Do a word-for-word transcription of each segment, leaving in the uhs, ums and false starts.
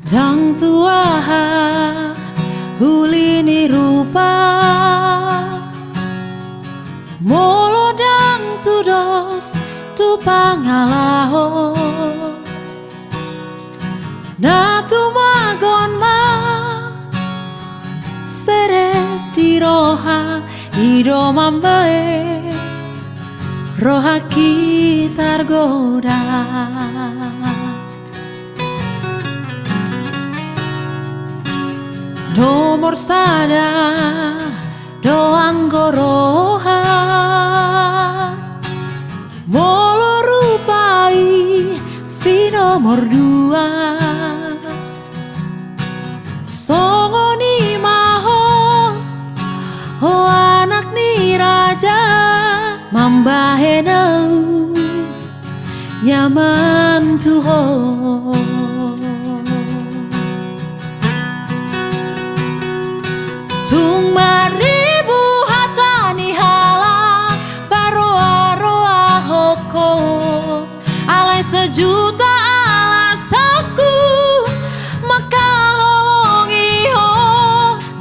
Ndang tu aha uli ni rupa, molo ndang tudos tu pangalaho. Na tumagon ma serep di roha, i do mambahen rohangki targoda. Nomor sada do anggo roha, molo rupa i si nomor dua. Songon i ma ho, ho anak ni raja, mambahen ahu nyaman tu ho. Tung marribu hata ni halak paroaroahon ho, alai sejuta alasanku mangkaholongi ho.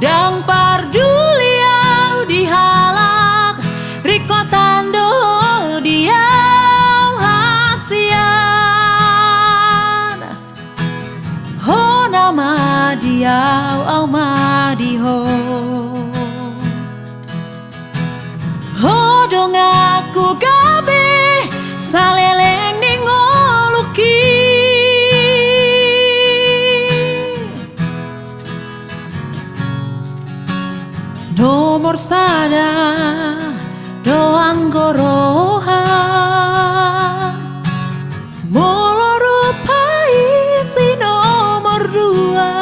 Ndang parduli ahu di halak, ringkot do di ahu hasian. Ho nama di ahu, ahu ma di ho. Ho donganku gabe saleleng ni ngolungki. Nomor sada do anggo roha, molo rupa i si nomor dua.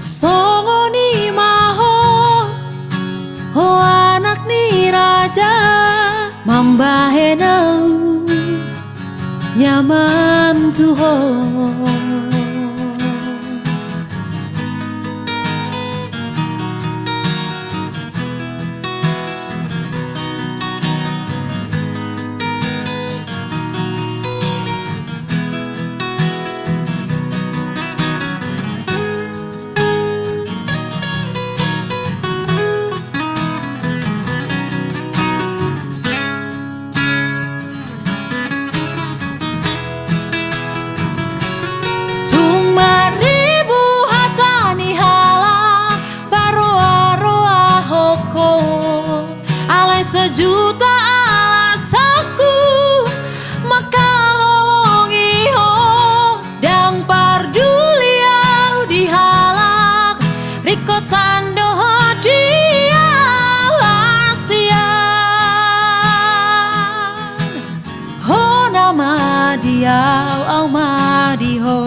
Songon i ma ho, ho anak ni raja, mambahen ahu nyaman tu ho. Tung marribu hata ni halak paroaroahon ho, alai sejuta alasanku mangkaholongi ho. Ndang parduli ahu di halak, ringkot do di ahu hasian. Ho nama di ahu, ahu ma di ho.